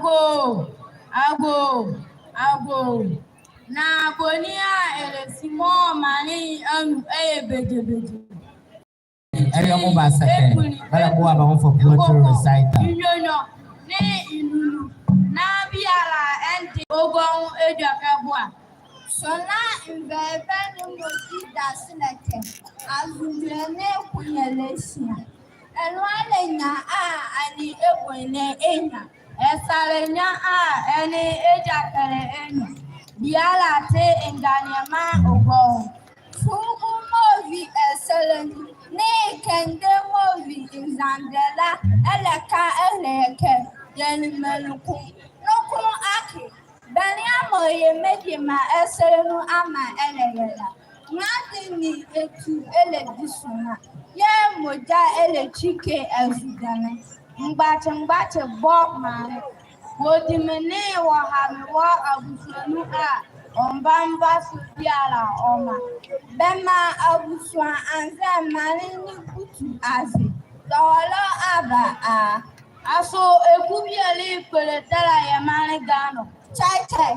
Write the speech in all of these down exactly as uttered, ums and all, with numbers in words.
Agoo, agoo, agoo. Na boni a ɛlɛsi mɔɔ maanle ye anu ɛyɛ bedwebedwe? Ɛyɛ ɔmo ba sɛkɛ. Bɛlɛboa bɛ nwo for poetry recital. Nwiɔnwiɔ nee nlulu. Na biala ɛnde ɔgɔnwo edwɛkɛ boa. Sɔla nvɛvɛ ne mɔti dase ɛlɛ kɛ, anzodwolɛ nee ko yɛlɛ sia. Ɛnloa ɛlɛnyia a, ɛnee eboni ɛnyia. Ɛsalɛnyia a, ɛnee egyakɛlɛ ɛnyia. Biala te nganeɛ maa ɔgɔnwo. Fungu mɔɔ vi ɛsɛlɛ nu nee kɛnde mɔɔ vi nzandelɛ la ɛlɛka ɛlɛyɛ kɛ yɛnle menli ko. Noko akee, bɛnlea mɔɔ yɛ mediema ɛsɛlɛ nu amaa ɛlɛyɛ la, nradi nee etu ɛlɛdi sona, yɛɛ mɔgya ɛlɛkyike ɛzudɛnɛ. Mgbakye mgbakye bɔ maanle. Wɔdi me nee wɔha me wɔ abusua nu a, ɔmba mbaso biala ɔmra. Bɛmaa abusua anzɛɛ maanle ne butu aze. Tɔwɔlɛ aba a. Asoo eku biala kpole tɛla yɛ maanle Ghana? Kyɛkyɛ,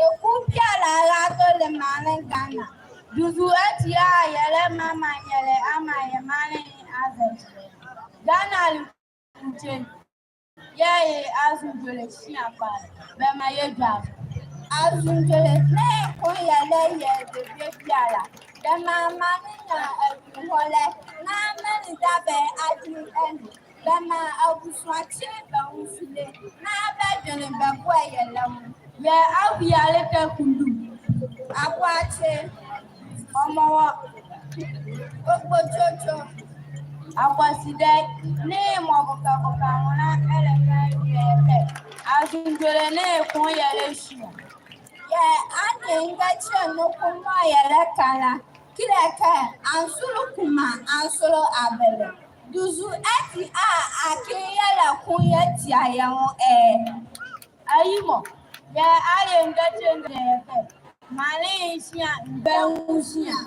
eku biala rado le maanle Ghana. Duzu ati a yɛlɛmaa maanyɛlɛ amaa yɛ maanle ye azɛkye? Ghana le nkyɛne. Yɛɛ ye anzodwolɛ sia kpalɛ. Bɛmaa yɛdwazo. Anzodwolɛ nee koyɛlɛ yɛ debie biala. Bɛmaa maanle nyia adwuhɔlɛ na menli dabɛ adwenle ɛnle. Bɛmaa abusua kye bɛ nwonsulee na bɛdwenle bɛ boɛyɛlɛ nwo. Yɛ awialekɛ kundu. Akoakye, Ɔmɔwɔ, Ogbodwodwo, Akwasidɛ nee mɔɔ boka boka nwonla ɛlɛka awie kɛ, anzodwolɛ nee koyɛlɛ sia. Yɛ ane ngakyi noko mɔɔ yɛlɛka la, kile kɛ ansolo kuma, ansolo abɛlɛ. Duzu ati a akee yɛlɛko yɛtia yɛ nwo ɛ? Ayi mɔ, yɛ aleɛ ngakyi ngakyi yɛ kɛ, maanle nsia, bɛnwu nsia,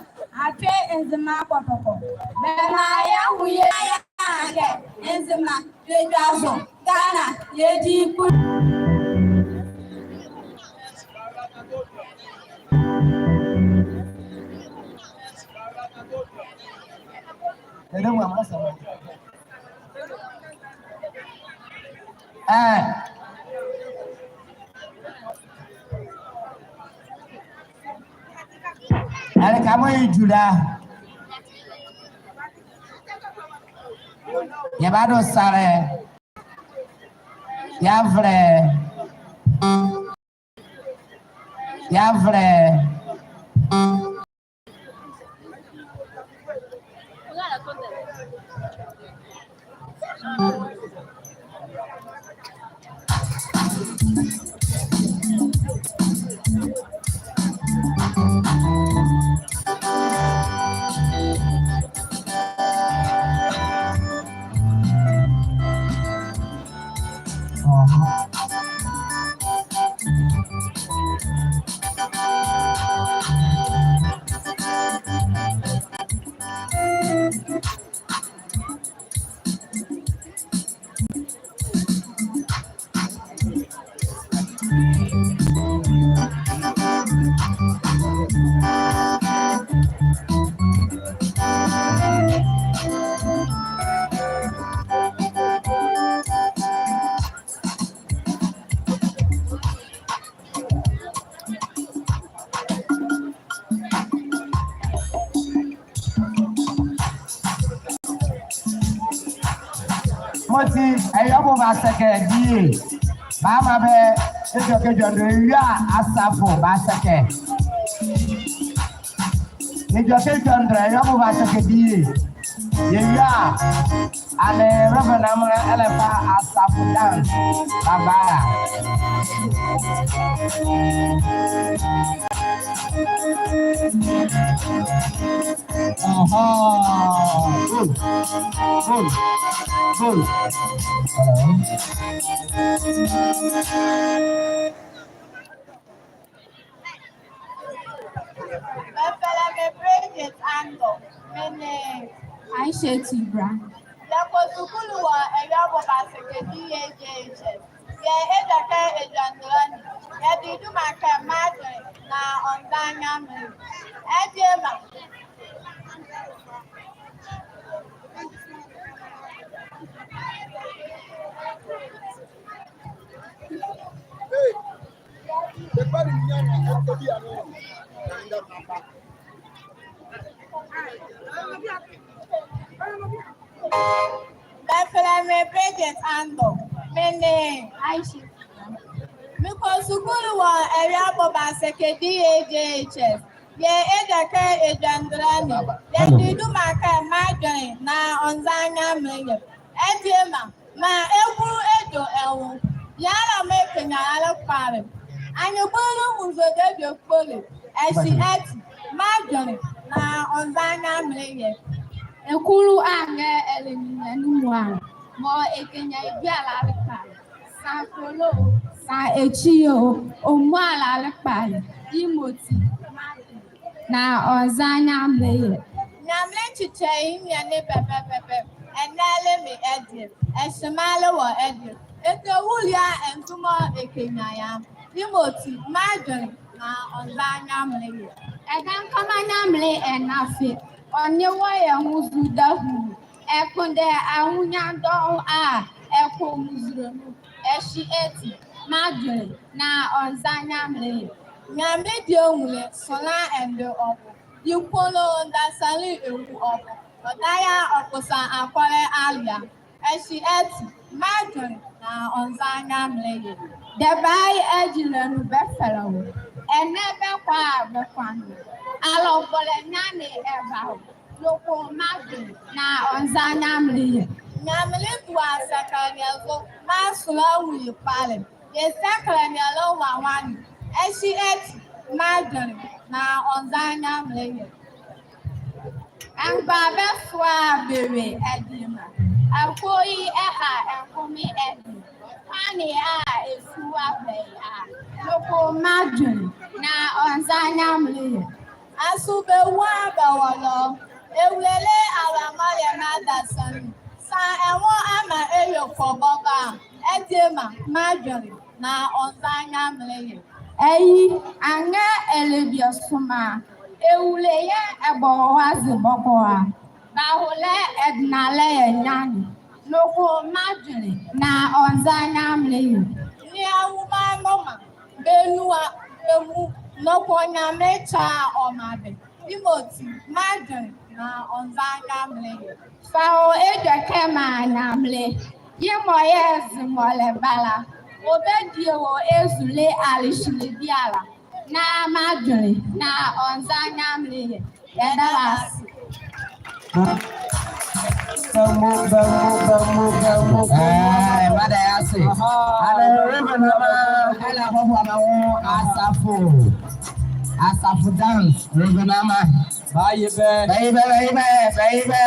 atwe Nzema kɔtɔkɔ. Bɛmaa yɛnwu yɛ kɛ, Nzema, yɛdwazo, Ghana, yɛdi kpulu. Ɛdɛ mɔ amasa. Ɛɛ. Ɛleka mɔɔ yɛdwu la, yɛbado salɛ. Yɛavɛlɛ. Yɛavɛlɛ. Mɔti, ɛyɔbo basɛkɛ die. Bɛamaa bɛ edwɛkɛ edwɛkɛ ndrɛ, yɛwia asafo basɛkɛ. Edwɛkɛ edwɛkɛ ndrɛ, ɛyɔbo basɛkɛ die. Yɛwia a, ɛnee Reverend Amra ɛlɛfa asafo dance bɛaba la. Ɔhɔɔ. Good. Good. Good. Hello. Mefɛlɛ me Bridget Ango. Me nee Aisha Tibra. Yɛkɔ sukulu wɔ ɛyɔbo basɛkɛ D A J H S. Yɛɛ edwɛkɛ edwɛndola ne, yɛde duma kɛ Madwene na Ɔnzɛha Nyamenle. Ɛdeɛ ma. Bɛfɛlɛ me Bridget Andor. Me ne Aisha. Mekɔ sukulu wɔ Awiabɔ Baseke D A J H S. Yɛɛ edwɛkɛ edwɛndola ne, yɛde duma kɛ Madwene na Ɔnzɛha Nyamenle. Ɛdeɛ ma. Maa ekulu edwo ɛ nwo, biala mɔɔ ɛkanyia raalekpalɛ. Anye bunli nwo nzodze edwɛkɛ kpole, ɛhye ati, Madwene na Ɔnzɛha Nyamenle yɛ. Ekulu a ɛnyia ɛlɛnyia ne mua, mɔɔ ɛkanyia ye biala raalekpalɛ. Saa kolo, saa ekyi o, ɔmɔ raalekpalɛ, yemɔti, Madwene na Ɔnzɛha Nyamenle yɛ. Nyamenle kyekyɛ ye nwiɛ ne pɛpɛpɛpɛ. Ɛnɛ ɛle me ɛdeɛ, ɛhye mɔɔ ɛle wɔ ɛdeɛ. Ɛkɛwule a ɛnzo mɔɔ ɛkanyia ye a. Yemɔti, Madwene na Ɔnzɛha Nyamenle yɛ. Ɛdankama Nyamenle ɛnafe, ɔnye wɔ yɛ nwo zo dahuu. Ɛkpondɛ anwonya dɔɔnwo a, ɛkɔ nwunzule nu, ɛhye ati, Madwene na Ɔnzɛha Nyamenle yɛ. Nyamenle die nwunle, sonla ɛnde ɔ bo. Ye kpondɛ ndasanli ɛnwu ɔ bo. Ɔdaye a ɔkpɔsa akɔlɛ alea. Ɛhye ati, Madwene na Ɔnzɛha Nyamenle yɛ. Debie agyinla nu bɛfɛlɛ wɔ. Ɛnɛ bɛkɔ a bɛkɔ anwo. Alɔbɔlɛ nyane ɛba wɔ. Noko Madwene na Ɔnzɛha Nyamenle yɛ. Nyamenle du asɛkɛlɛnea zo, maa sonla nwu ye kpalɛ. Ye sɛkɛlɛnea ye nwanwa ne. Ɛhye ati, Madwene na Ɔnzɛha Nyamenle yɛ. Ɛmgba bɛsoa bɛwie ɛdeɛ ma. Akoyi ɛha ɛkome ɛdeɛ. Kwane a ɛsu aba ye a. Noko Madwene na Ɔnzɛha Nyamenle yɛ. Aso bɛwu a bɛwɔ lɔ? Ewulele Aluamɔlɛ mɔɔ adasanli. Saa ɛ nwo a maa ɛwie kɔ bɔgɔ a, ɛdeɛ ma, Madwene na Ɔnzɛha Nyamenle yɛ. Ayi, anyɛ ɛlɛbie soma. Ewule yɛɛ ɛbɔ wɔ aze bɔgɔ a. Baholɛ ɛdenle yɛ nyane. Noko Madwene na Ɔnzɛha Nyamenle yɛ. Nea wuma noma, bɛnua, bɛmu, noko Nyamenle kyɛ a ɔmaa bɛ. Yemɔti, Madwene na Ɔnzɛha Nyamenle yɛ. Fa wɔ edwɛkɛ maa Nyamenle, yemɔ yɛɛ zimɔlɛ bala, ɔbadie wɔ ɛzule alehyele biala, na Madwene na Ɔnzɛha Nyamenle yɛ. Yɛda wɔ ase. Bambo, bambo, bambo, bambo, bambo. Ɛɛ, mada yɛ ase. Aha. Ɛnɛ, Reverend Nama, ɛna ahɔhoɔ ama wɔ asafo. Asafo dance, Reverend Nama. Bɛye bɛ. Bɛye bɛ, bɛye bɛ, bɛye bɛ.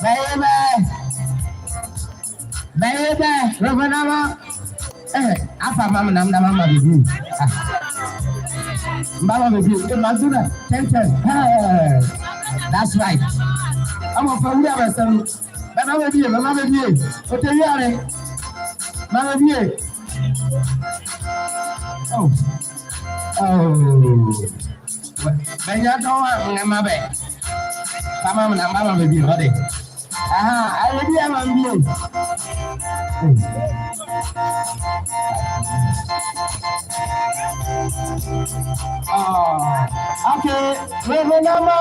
Bɛye bɛ. Bɛye bɛ, Reverend Nama. Eh, afa mama nam nam mama bibi. Ah. Mama bibi, eh, Manzuna, ten ten. Eh, that's right. Ɔmɔ fa wura bɛ sɛm. Mama bɛ bie, mama bɛ bie. Ɔtɛ wiare. Mama bie. Oh. Oh. Bɛnyɛ dɔn a, mama bɛ. Mama nam mama bɛ bie, ɔde. Aha, ayɛ bi ama mbie. Oh, okay, Reverend Nama.